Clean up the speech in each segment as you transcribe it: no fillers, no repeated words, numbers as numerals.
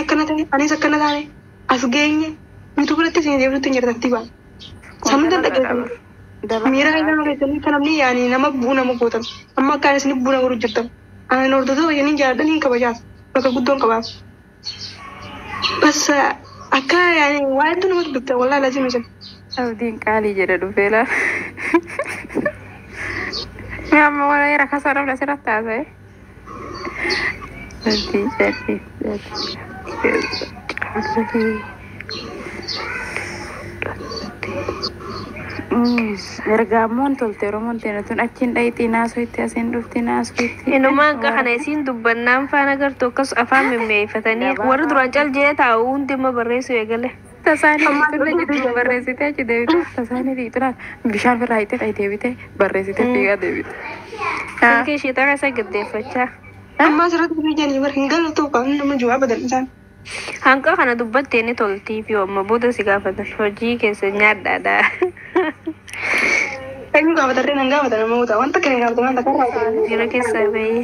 Akkana ta'e, anis akkana taane, as geenye nuti biratti isin deebisutti hin jirtan tartiibaan. Sabni dandaqeessan. Miira nama keessanii kan namni yaani nama bu'u nama gootan. Amma akkaan isin bu'u nama godhu jirtan. Ani hordoftoota wajjin jaalladhan hin kabajaas. Bakka guddoon qabaaf. Bas akka yaani waa hedduu namatti dubbitan, wallaahi lazim isin. Abdiin qaalii jedha dhufee laal. Mee amma warra rakkasaa namni asirratti haasa'e. Abdii jedhi. Ergaammoon tolte Oromoon teena tun achiin dhayitii naasoo itti asiin dhufti naasoo itti. Inumaa akka kana isiin dubbannaan faana gartuu akkas afaan mimmeeffatanii warri duraan cal jee taa'u hundi immoo barreessuu eegale. Tasaanii dhiituun jettu barreessitee achi deebite, tasaanii dhiituun bishaan birraa hiitee dhayi deebite barreessitee fiigaa deebite. Silkii ishee xara isa gaddeeffachaa. Amma asirratti biyya bar hin galatu kan nama jiru abadan isaan. Hanqa kana dubbattee ni toltii fi amma booda si gaafatan hojii keessa nyaadhaadha. Eenyu gaafatarree nan gaafata namoota wanta kana gaafata wanta kana gaafata. Miira keessa bahee.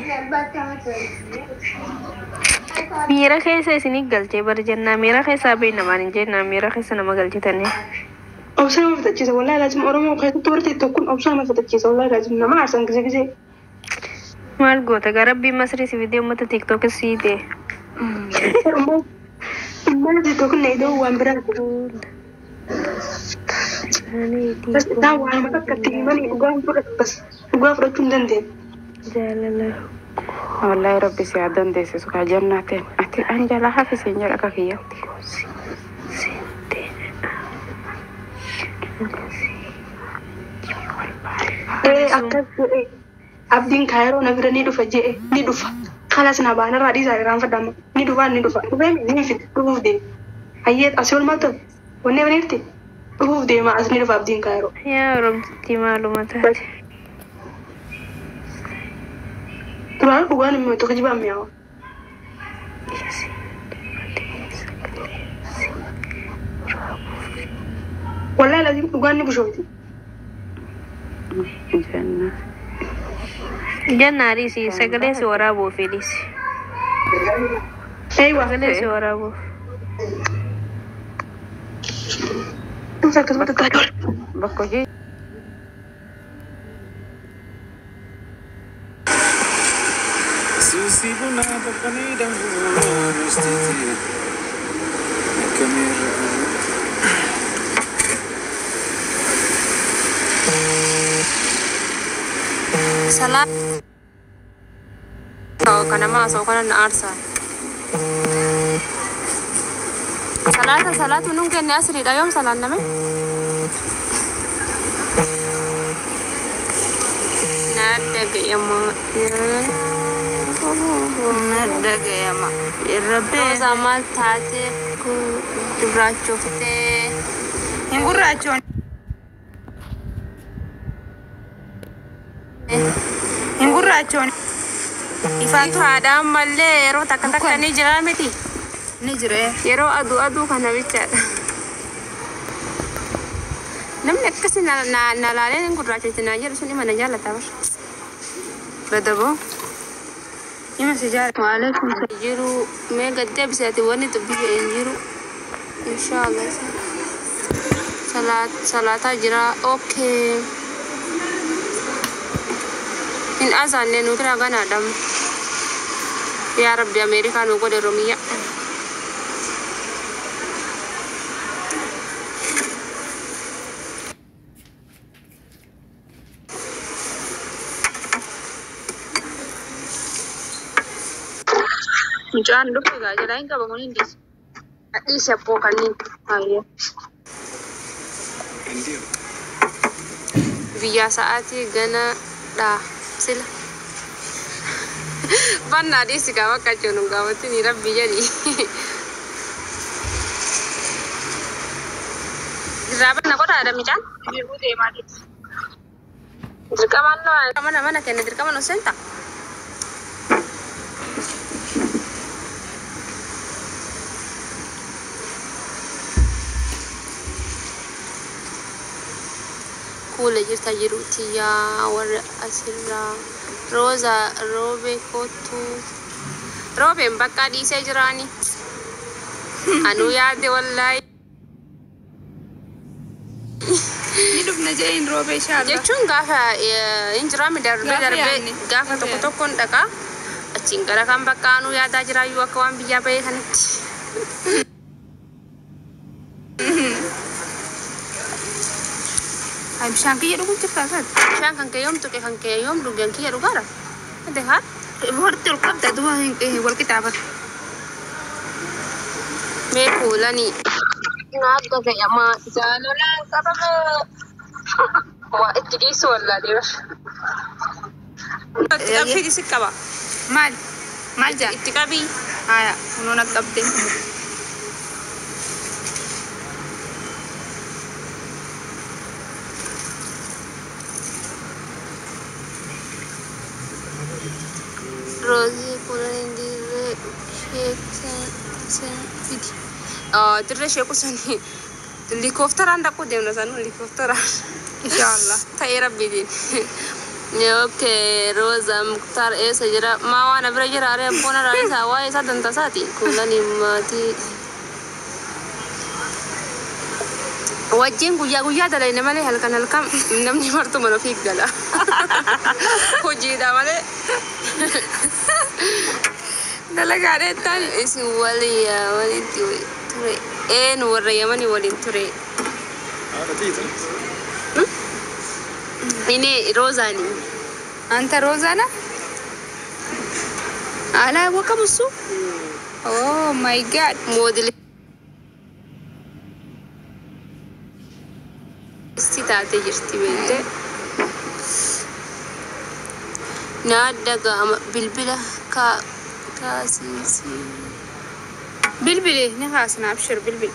Miira keessa isinii galchee bar jennaa, miira keessaa bahee namaan hin jennaa, miira keessa nama galchitanii. Obsa nama fitachiisa, wallaahi laazim. Oromoo keessatti warri tokkoon obsa nama fitachiisa, wallaahi laazim, nama aarsan gise gise. Maal goota gaa, rabbiin masrii si fidee uummata TikTokis sii ta'e. Uummata TikTok na idoo waan biraa. Bas isaan waan bakka itti himanii dhugaa hin fudhatu, bas dhugaa fudhachuu hin dandeenye. Jaalala. Wallahi rabbi si haa dandeessisu kaa jannaa ta'e. Ati an jalaa hafiseen jedha akka kiyyatti. Ee, akkas jedhe abdiin kaayiroo na bira ni dhufa jedhe, ni dhufa. Kalas na baanarraa dhiisaa irraan fadhama. Ni dhufa, ni dhufa. Dhufee ni fida, dhufuuf deema. Hayyee, asii ol maal ta'u? Wanni baniirti? Dhufuuf deema, as ni dhufa abdiin kaayiroo. Yaa Oromtittii maaluma taate. Duraan dhugaan hin mi'ootu, kijibaan mi'aawa. Wallaahi lazim dhugaan ni bushooti. Jannaa. Jannaa dhiisi, sagalee si waraabuuf dhiisi. Eeywa. Sagalee si waraabuuf. Dhumsa akkasuma tattaatu. Bakka hojii Suusii bunaa boqqanii dambuu mustiiti akkamiirra. Salaam kanama haasa'u kana na aarsa. Salaata salaatu nun kenne, asriidha, yoom salaanname? Na dhaga'ama. Na dhagayama. Irrabbee. Roozaa maal taatee gurraachoftee? Hin gurraachoon. Hin gurraachoon. Ifaatu. Ifaadha, ammallee yeroo takka takka ni jira miti. Ni jira. Yeroo aduu aduu kana bichaadha. Namni akkasi na na na laalee hin gurraachotti naan jedhu sun ima na jaallata bar. Badaboo. Ima si jaalata. Waalaikum jiru mee gad deebiseeti, wanni dubbii hin jiru. Inshallah. Salaataa jira. Okay. Hin azaanne nu bira ganaadha. Yaa Rabbi, Ameerikaa nu godhe Romiyyaa. Mucaan dhufe gaa jalaa hin qabamu, hin dhiisu. Dhiisi abboo kanneen. Hayyee. Biyyaa sa'aatii gana dha sila. Bannaa dhiisi gaa, bakka jechuun nu gaafatini rabbi jedhi. Irraa banna godhaadha mucaan. Jiruu deemaa jirti. Dirqamaan mana mana kenna, dirqama nu seenta. Kuula jirta jiruuti yaa warra asirraa. Rooza roobee kootu. Roobeen bakka dhiisee jiraani. Anuu yaade wallaahi. Ni dhufna jeen roobee inshallah. Jechuun gaafa hin jiraame darbee Gaafa darbee yaadne. gaafa tokko tokkoon dhaqaa. Achiin gara kan bakka anuu yaadaa jiraayyuu akka waan biyyaa bahee kanatti. Ay bishaan kiyya dhuguu jirtaa saati. Bishaan kan kee yoom tuqe kan kee yoom dhugan kiyya dhugaara. Ate haa? Walitti ol qabda duuba wal qixaabata. Mee kuulanii. Naadda ga'amaa jaalalaan qabame. Waa itti dhiisu wallaalee bar. Itti qabbii si qaba. Maal? Maal jaa? Itti qabii. Haya, kunuun akka qabde. Roozii kuulanii dirree sheeksan fidi. Dirree sheeku sanii helikoophteraan dhaquu deemna sanuu helikoophteraan. Inshallah. Ta'ee rabbiitiin. Okay, Roza Muktaar eessa jira? Maa waan bira jira aree abboon irraa isaa waa'ee isaa dantasaati. Kuulanii maatii. Wajjin guyyaa guyyaa dalayne malee halkan halkan namni martuu mana ofii gala. Hojiidha malee. Dalagaadha jettaan. Isin walii walitti ture. Een warra Yamanii waliin ture. Inni Roozaani. Anta Rozaana? Alaawwaqamu እሱ? Oh my God. Moodilistii taatee jirti beektee. Naadda ga'ama bilbila kaasiisii. Bilbili ni kaasna abshir bilbili.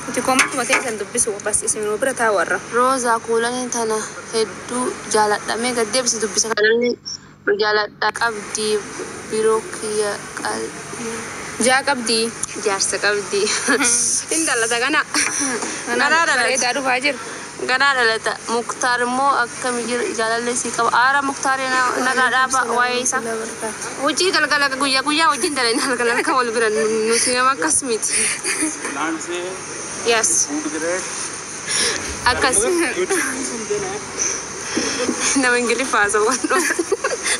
Nuti koomatti teessan dubbisu bas isin bira taa'u warra. Roozaa kuulanii tana hedduu jaaladhamee gad deebisi dubbisa kanallee jaaladha qabdii biroo kiyya qalbii. Jaa qabdii. Jaarsa qabdii. Hin dhalata kana. Ganaa dhalata. Bareedaa dhufaa jira. Ganaa dhalata. Muktaar immoo akkami jira jaalallee sii qaba. Aara Muktaar narraa dhaaba waa'ee isaa. Hojii galgala guyyaa guyyaa hojiin dalayna halkan halkan wal bira nuti nama akkas miti. Yes. Akkas. Nama Ingiliffaa haasa'u waan dhufu.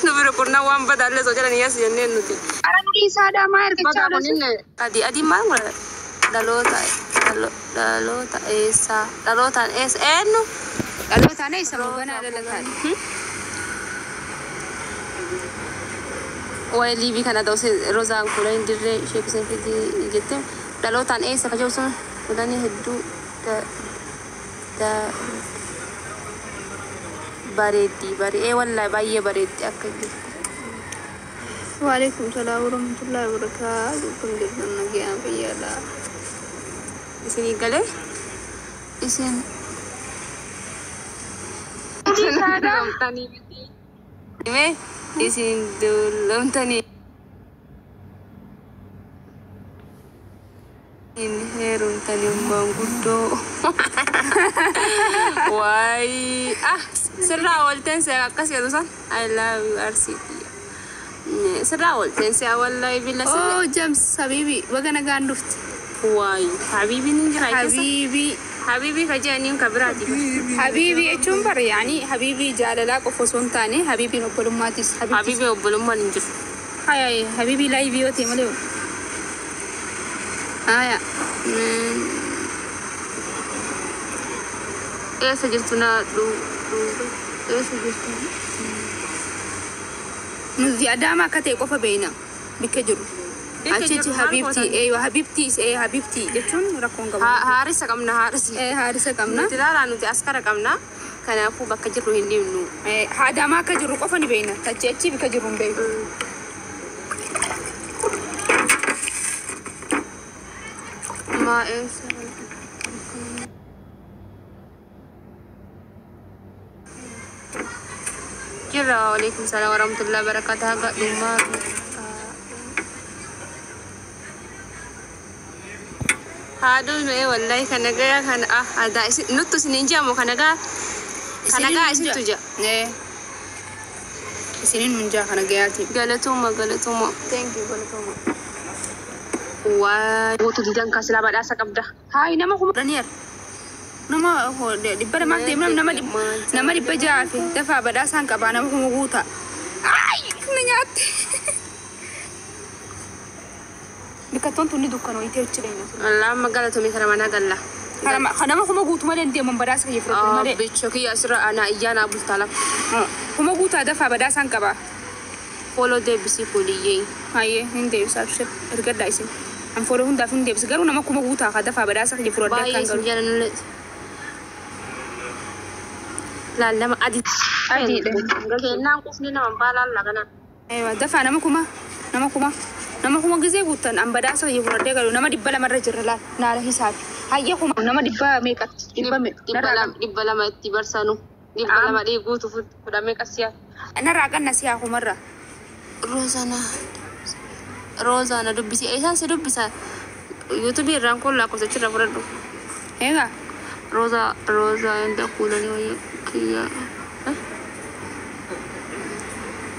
Nu bira kurnaa waan badaallee osoo jedhanii yes jenneen nuti. Arabni isaadhaa maa ergachaa Maqaa oolaa? kunin adii adii maal godha? Dhaloota dhaloota eessa? Dhalootaan eessa? Eenyu? Dhalootaan eessa moo ganaa dhalataan? Waa'ee liibii kana ta'us Rozaan kuulan dirree ishee kuusan fidii jettee dhalootaan eessa ka jedhu sun kudhanii hedduu bareeddi bareeddi wallaahi baay'ee bareeddi akka jirtu. Waalaikum salaam warahmatullahi wabarakatuh. Kun jirtan nagaa fayyaadha. Isinii galee isin dullomtanii miti. Isin dullomtanii hin heerumtanii maanguddoo. Waayii ah sirraa oolteen see akkas jedhu san I love you RCT. Sirraa oolteen see wallahi billa sirri. Oh James Habibi baga nagaan dhufte. Waayii habiibiin hin jira keessa. Habibi Habiibii ka jedhaniin ka biraati. Habibi jechuun bara yaani Habibi jaalalaa qofa osoo hin taane Habibiin obbolummaatis. Habiibii obbolummaan hin jiru. Haya Habibi live yoo ta'e malee. Haya. Eessa jirtu na dhuga? Eessa jirtu? Nuti Adaama akka ta'e qofa beekna bakka jiru. Bakka Achitti jiru maal Habibti gootan? eeywa Habibti ee Habibti jechuun rakkoon qabu. Haarisa qabna haarisa. Ee haarisa qabna. Nuti ilaalaa nuti askara qabna. Kanaafuu bakka jirru hin deemnu. Ee Adaama akka jiru qofa ni beekna. Tachi achi bakka jiru hin beeknu. Maa eessa? Jirra waalaikum salaam warahmatullahi wabarakatuh. Haga dhumaa. Haaduu mee wallahi kana gaya kana ah adaa isin nuttu isin hin jedhamu kana gaa kana gaa isintu jedha. Ee. Isinin minjaa kana gayaati. Galatooma galatooma. Thank you galatooma. Waa guutuu didan kasilaa badhaasa qabda. Hayi nama kuma dhaniyer. Nama 200 deemna nama 600 fi dafaa badhaasaan qabaa nama kuma guuta. Ay na nyaatte. Bikattoon tunni dukkanoo itee hojjetu. Lama galatoomii kana mana galla. Kanama kuma guutu malee deeman badhaasa kiyya fudhatu malee. Bichoo kiyya asirra ana iyyaana bultaa lafa. Kuma guutaa dafaa badhaasaan qabaa. Follow deebisii kuliyyee. Hayyee hin deebisa abshir ergadhaa isin. An follow hundaaf hin deebisa garuu nama kuma guutaa haa dafaa badhaasa kiyya fudhadhee Baay'ee akkaan isin galu. jaalannulle. Laal nama adii. Adiidha. Kennaan qufni nama baalaan lagana. Eewa dafaa nama kuma nama kuma nama kuma gizee guutan an badhaasa kiyya fudhadhee galu nama 200 irra jirra laal naala hisaabi. Hayyee kuma nama dhibba meeqatti dhibba meeqa 200 itti barsanu. 200 dhiiguutu fudhamee qasiyaa. narraa qannasii haa kumarra. Roozana. Roozana dubbisi. Eessaan si dubbisa? Yuutuubii irraan kun lakkoofsa achirra fudhadhu. Eegaa Roza Roza inda kuulanii wayii kiyya.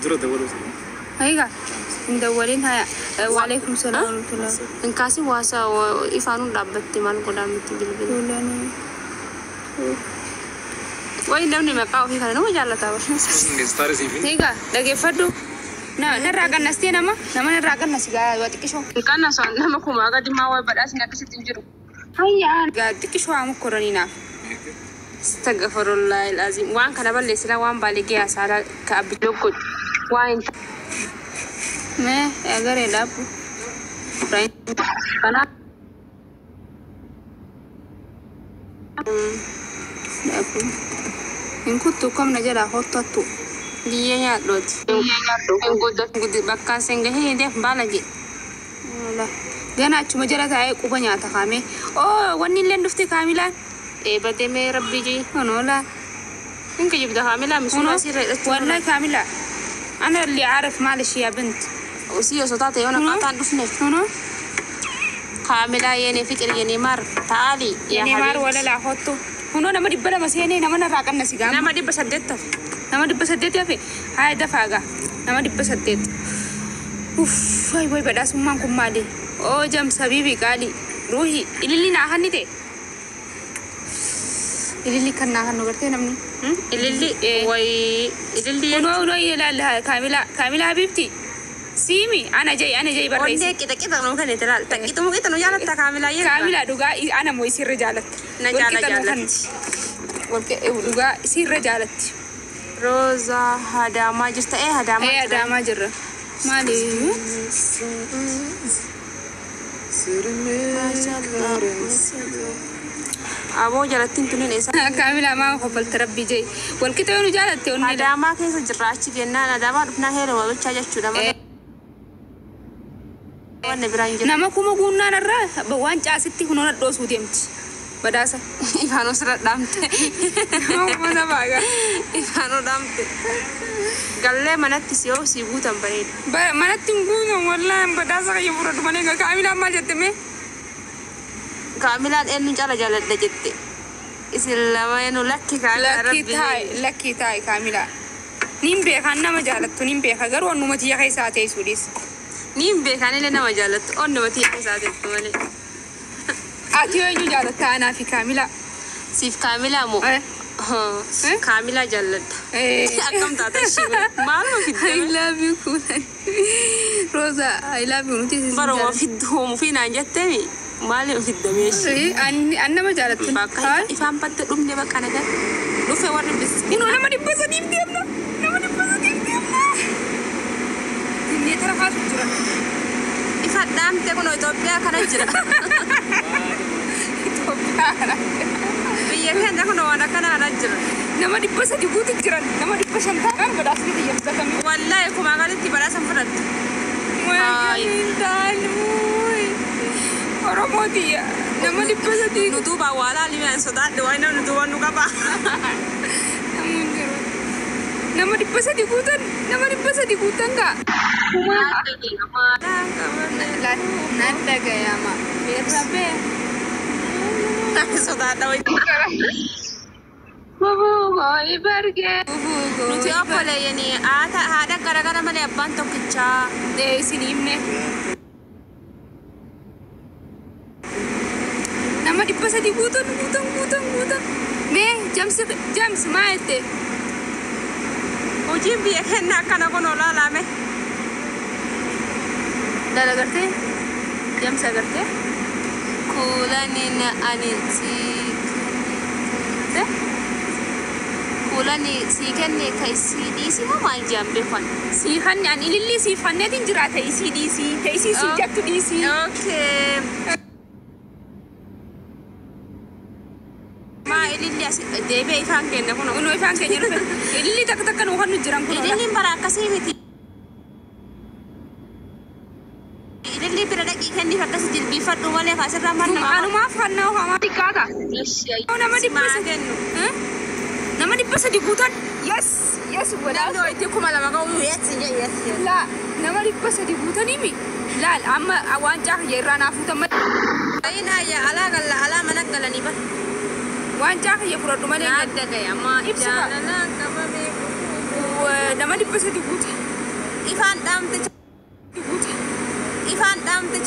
Dura dabaluu. eegaa hin dawwaliin haya. Waalaikum salaam warahmatullahi. Inkaasi waasa ifaanuun dhaabbatte maal godhaa miti bilbila. Kuulanii. Wayi namni maqaa ofii kana nama jaallataa Istaarii siif hin. Eegaa dhageeffadhu. Narraa qannastee nama nama narraa qannasi gaa waa xiqqishoo. Qannasaan nama kumaa gadi maa wayi badhaasni akkasitti hin jiru. Hayyaa gaa xiqqishoo haa mukkoranii naaf. Astagfirullahi alazim. Waan kana balleessila waan baaligee haasaalaa ka abbichoo godhu. Waan hin Mee agaree dhaabbu. Kanaaf Dhaabbu. Hin kuttu kamna jalaa hottattu. biyyee nyaadhooti. Hin guddatu bakka isin gahee deef baalage. Gana achuma jala taa'ee quba nyaata kaamee. Oo wanni illee dhufte kaamilaan. Eebatee mee rabbii jii. Onoola. Hin kijibda kaamilaa misuura asirra hidhachuu. والله كاملة أنا اللي عارف معلش يا بنت. Usii osoo taate yoo naqaataan dhufne. هنا Kaamilaa yeenee fiqir yeenee maar ta'aali. يعني مار ولا لا حطه هنا نما دبلا مسيني نما نراقنا سيقام Nama 800. nama 800 hafe haya dafaagaa nama 800 uff way way badhaasummaan kun maali oo jamsa bibi qaali ruuhi ililli naa hannite ililli kan naa hannu gartee namni Ililli wayi ililli unoo unoo ilaalla kaamila kaamila habibti siimi ana jai ana jai barreessi Onnee qixa qixa nu kan itti laal. Qixa qixa nu jaalatta kaamilaa yee. kaamila dhugaa ana moo isirra jaalatti Na jaala jaalatti. Walqi dhugaa isirra jaalatti. Roza Hadaamaa jirta ee Hadaamaa Ee Adaamaa jirra. Maali? Aboo jalattiin tunin eessa? Kaamila maa kofalta rabbii jai. Walqixa yoo nu jaalatte onnee. Hadaamaa keessa jirra achi jennaan Hadaamaa dhufnaa heeruma bichaa jechuudha malee. Wanni biraan jiru. Nama kuma guunnaan irraa waan caasitti kunuun dhoosuu deemti. Badhaasa. Ifaanoo sirra dhaamte. Nama kuma sabaagaa. Ifaanoo dhaamte. Gallee manatti si yoo si guutan bareeda. Manatti hin guutan wallaahi badhaasa kiyya fudhadhu malee kaamilaan maal jette mee? Kaamilaan eenyu caala jaaladha jette. Isin lamaanuu lakki kaamilaa Lakkii taa'i lakkii taa'i kaamilaa. Niin beekan nama jaalattu niin beeka garuu onnuma tiyya keessaa teessuudhis. Niin beekan illee nama jaalattu onnuma tiyya keessaa teessu malee. Ati yoo eenyu jaalatta anaa fi kaamilaa? Siif kaamilaa moo? Kaamilaa jaalladha. Akkam taata ishee maaluma I fiddame? love you kuulan. Rosa, I love you nuti isin Baruma jaalladha. fiddoomu fi naan jetteemi maaliin fiddame ishee? An nama jaalattu. Bakka ifaan batte dhumne bakka nagaa dhufe warri biskiit. Kunoo nama 300 deemna. Nama 300 deemna. Dinnee tara kaasu jira. Ifa dhaamte kunoo Itoophiyaa kana jira. Itoophiyaa kana. Biyya keenya kunoo waan akkana kana jira. Nama 300 guutu jiran. Nama 500 ta'an badhaasni xiyya fudhatame. Wallaahi kumaa galitti badhaasa fudhattu. Oromoo tiyya. Nama 300. Nu duuba waa laalii an sodaadhe waan namni duuba nu qaba. Nama 300 guutan. Nama 300 guutan kaa. Naan dhagayama. Beerra bee. Sodaadha wayi. Nuti obboleeyyanii haadha garagara malee abbaan tokkichaa. Isin himne. Nama 300 guutuun guutuun guutuun guutuun. Mee jamsi jamsi maa jette? Hojiin biyya keenya akkana kun olaalame. Dhala gartee? Jamsi agartee? Kuulaniin ani sii kenne. Kuulani sii kenne ka isii dhiisi moo maal jedhan beekan? Sii kanne ani ilillii siif kanneetiin jira ta'e isii dhiisii ta'e isii sii jettu dhiisii. Okay. Maa ililli as deebi'ee ifaan kenna kun. Kunoo ifaan keenya dhufe. Ilillii takka takka nuu kan jiran kun. Ililliin bara akkasii miti. Ililli bira dhaqii kenniif akkasii jilbiifadhu malee asirraa manna. Anumaaf kannaa hamaa xiqqaata. Nama 300 kennu. Nama 300 guutan. Yes yes Namni wayitii 2000 qabu yes yes yes. Laa nama 300 guutanii mi? Laal amma waancaa kiyya irraa naa fuutan malee. Ayina ya alaa galla alaa mana galanii bara. Waancaa kiyya fudhadhu malee. Adda gaya amma Ibsa. Jaalalaan qabamee Nama 300 guute. Ifaan dhaamte Guute. Ifaan dhaamte.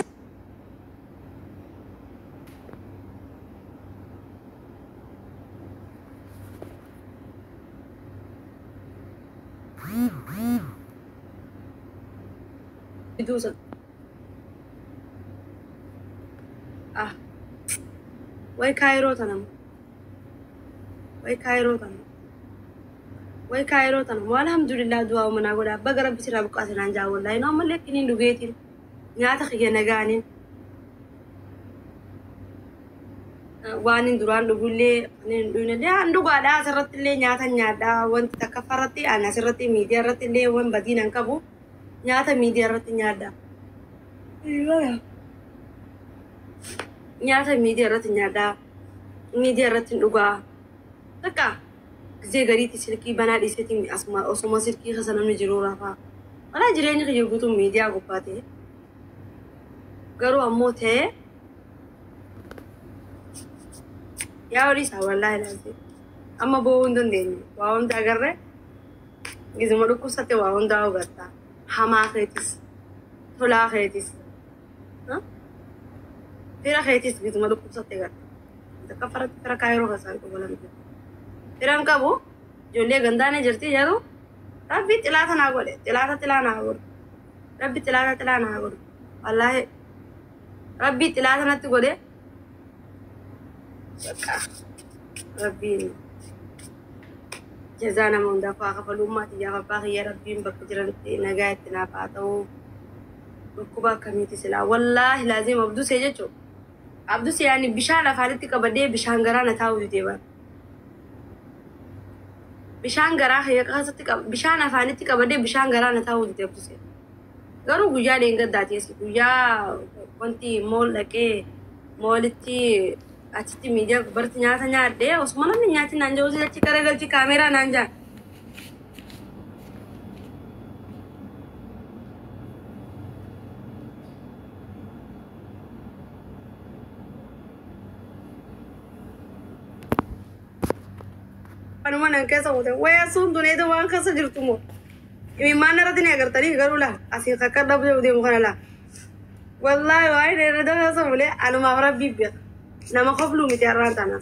Ah. Way kaayiroo tanam. Way kaayiroo tanam. Way kaayiroo tanam. Alhamdulillah du'aa manaa godha. Baga rabbi sirraa buqqaase naan jaa wallahi. Noo ammallee akkiniin dhugeetiin nyaata kiyya nagaaniin waan hin duraan dhugullee ani hin dhugnellee an dhugaadha asirratti illee nyaata nyaadha wanti takka farratti an asirratti miidiyaa irratti illee waan badiin an qabu nyaata miidiyaa irratti nyaadha. Nyaata miidiyaa irratti nyaadha. Miidiyaa irratti hin dhugaa. Takka gisee gariitti silkii banaa dhiiseetiin asuma osuma silkii keessa namni jiru rafaa. Walaa jireenya kiyya guutuun miidiyaa gubbaa ta'e. Garuu ammoo ta'e yaa olii isaa wallaahi laazim. Amma boo'uu hin dandeenyu. Waa hunda agarree gizuma dhukkubsatte waa hundaa hubatta. Hamaa keetis tolaa keetis fira keetis gizuma dhukkubsatte garta. Takka faratti fira kaayiroo keessaa hin qabu. Firan qabu ijoollee gandaanee jirti jedhu rabbi xilaata naa godhe xilaata xilaa naa godhu rabbi xilaata xilaa naa godhu wallaahi rabbi xilaata natti godhe bakka rabbiin jazaa nama hundaaf haa kafalu ummaatii yaa abbaa kiyya rabbiin bakka jiranitti nagaa itti naaf haa ta'u dhukkuba akkamiiti silaa wallaahi laazim abdusee jechuudha. Abdusee yaani bishaan afaanitti qabadee bishaan garaa na taa'u didee bara. Bishaan garaa kiyya keessatti bishaan afaanitti qabadee bishaan garaa na taa'u didee abdusee. Garuu guyyaa dheengaddaati guyyaa wanti mool dhaqee moolitti achitti miidiyaa gubbaatti nyaata nyaadhee osuma namni nyaati naan jiru achi garagalchi kaameeraa naan jaa. Anuma nan keessa goote waya sun duneeta waan keessa jirtu moo imimmaan irratti ni agartanii garuu laa asiin kakka dhabdee deemu kana laa wallaahi waa'ee dheerada keessa bulee anumaaf rabbii beeka nama kofluu miti har'aan tana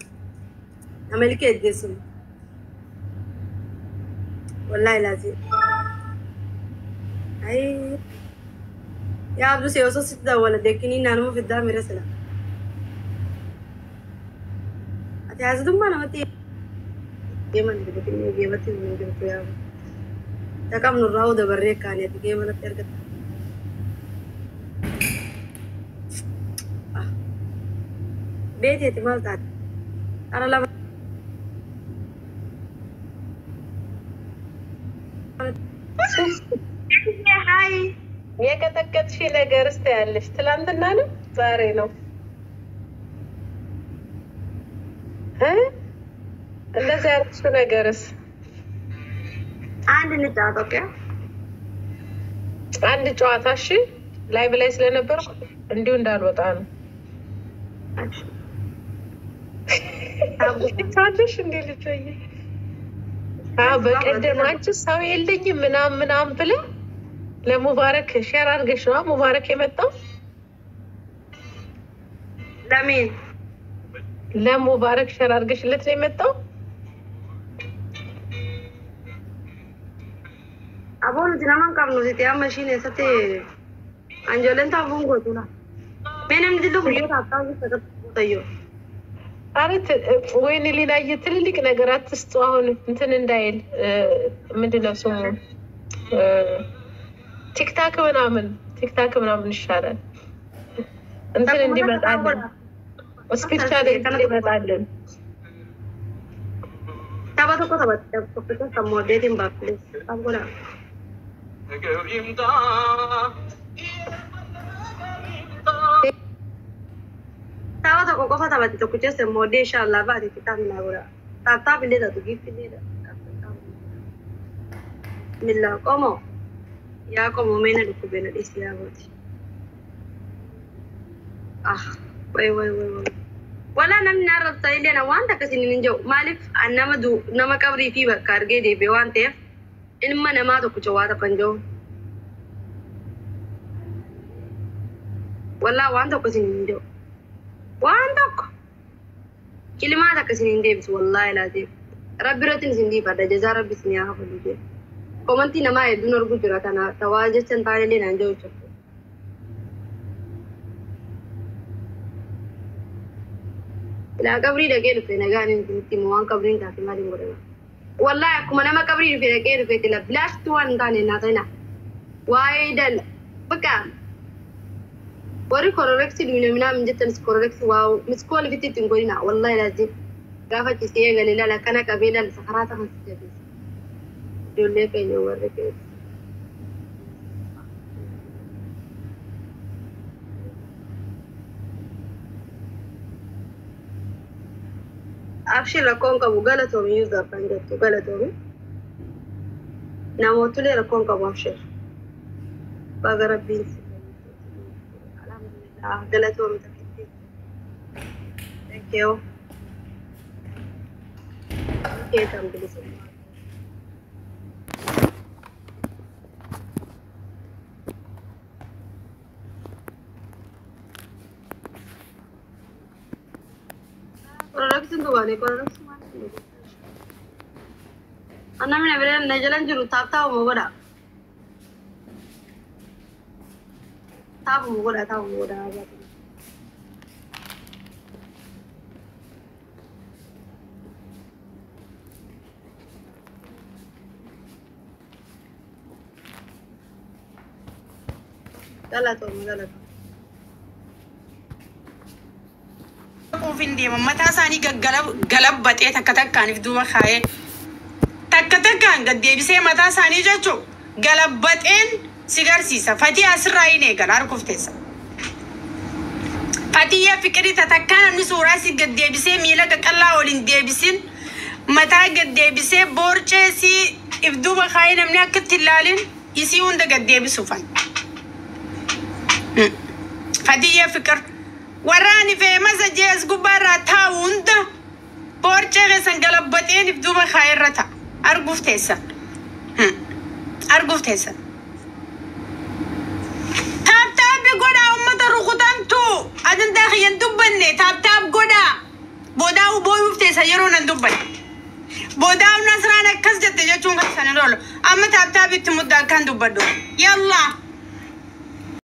nama ilkee ejjeessu wallaahi laazim ayi yaa abdusee osoo sitti dawwala deekinii naanuma fiddaa mira sila ati haasudummaa namatti geeman dibatinee geematti hin jirtu yaa taqamnu irraa dabarree kaane ati geemanatti argatta. Beeteeti maal taate? Ara lama. ሀይ የቀጠቀጥሽ ነገር እስቲ ያለሽ ትላንትና ነው ዛሬ ነው እ እንደዚህ ያልሽው ነገርስ አንድ እንጫወት። okay አንድ ጨዋታ እሺ። ላይ በላይ ስለነበርኩ እንዲሁ እንዳልወጣ ነው። ታለሽ እንዴ ልጆዬ? አዎ በቀደም አንቺ ሰው የለኝም ምናምን ምናምን ብለህ ለሙባረክ share አድርገሽ ነዋ ሙባረክ የመጣው። ለምን? ለሙባረክ share አድርገሽለት ነው የመጣው። Aboo nuti nama hin qabnu sitti amma ishiin eessatti anjoolleen taafuun gootuna. Mee namni dillu guyyoota akkaa gootayyo. አረ ወይኔ ሊናየ ትልልቅ ነገር አትስጡ። አሁን እንትን እንዳይል ምንድን ነው ስሙ ቲክታክ ምናምን ቲክታክ ምናምን ይሻላል። እንትን እንዲመጣልን speed challenge እንዲመጣልን። Tapha tokko taphatte tokko sammuu addeetiin baafnes tapha godha. Tapha tokko qofa taphatte tokko jecha sammuu addee inshaallah baate kitaabni naa godha. Taaptaap illee taatu giifti illee Bismillah qomoo yaa qomoo mee na dhukkubee na dhiisi yaa gooti. Ah way way way way. Wala namni arrabsa illee na waan takka isin hin jiru. Maaliif an nama du nama qabrii fi bakka argee deebi'e waan ta'eef ilma namaa tokkicha waa tokko hin jiru. Wallaa waan tokko isin hin jiru. Waan tokko. Kilimaa takka isin hin deebisu wallaahi laatiin. Rabbi irratti isin dhiifadha jazaa rabbi isin haa hafalu jee. Komantii namaa hedduun arguu jira tana tawaa jecha hin taane illee naan jiru jechuudha. Ilaa qabrii dhaqee dhufe nagaan hin itti himu waan qabriin taate maal hin godhama. Wallaahi akkuma nama qabrii dhufe dhaqee dhufeeti la bilaashtu waan hin taane naa ta'ina. Waa'ee dal bakka warri kororeksi dhumina minaamin jettanis kororeksi waa miskool ofitti ittiin godhina wallaahi laazim gaafa chisee eegale ilaala akkana qabee ilaala sakaraa ta'an si jabeessa. Ijoollee keenya warri keessa. Abshir rakkoon qabu galatoomi yuuzaaf kan jettu galatoomi. Namootulee rakkoon qabu abshir. Baga rabbiin si alhamdulillah galatoomi takkitti. Thank you. Keetan bilisummaa. Kororeksiin dubaane kororeksiin maal Namni na bira na jalan jiru taap taapuma godha. Taapuma godha taapuma godha. Galatooma galatooma. Quuf hin deeman mataa isaanii gaggalabbatee takka takkaaniif duuba kaayee takka takkaan gad deebisee mataa isaanii jechuun galabbateen si garsiisa. Fatii asirraa hin eegala harkuuf teessa. Fatiyyaa fiqirii takkaa namni suuraa si gad deebisee miila qaqallaa ol hin deebisin mataa gad deebisee boorcee si if duuba kaayee namni akka itti ilaalin isii hunda gad deebisuufan. Fatiyyaa fiqir. Warraani feemasa jees gubbaarraa taa'u hunda boorcee keessan galabbateen if duuba kaayerra ta'a. Arguuf teessan. Arguuf teessan. Taaptaappi godhaa uummata rukutamtu. Ajandaa kiyyan dubbanne taaptaap godhaa. Boodaa booyuuf teessan yeroo nan dubbanne. Boodaa nasraan akkas jette jechuun kan sana loolu. Amma taaptaappitti muddaa akkaan dubbadhu. Yallaa.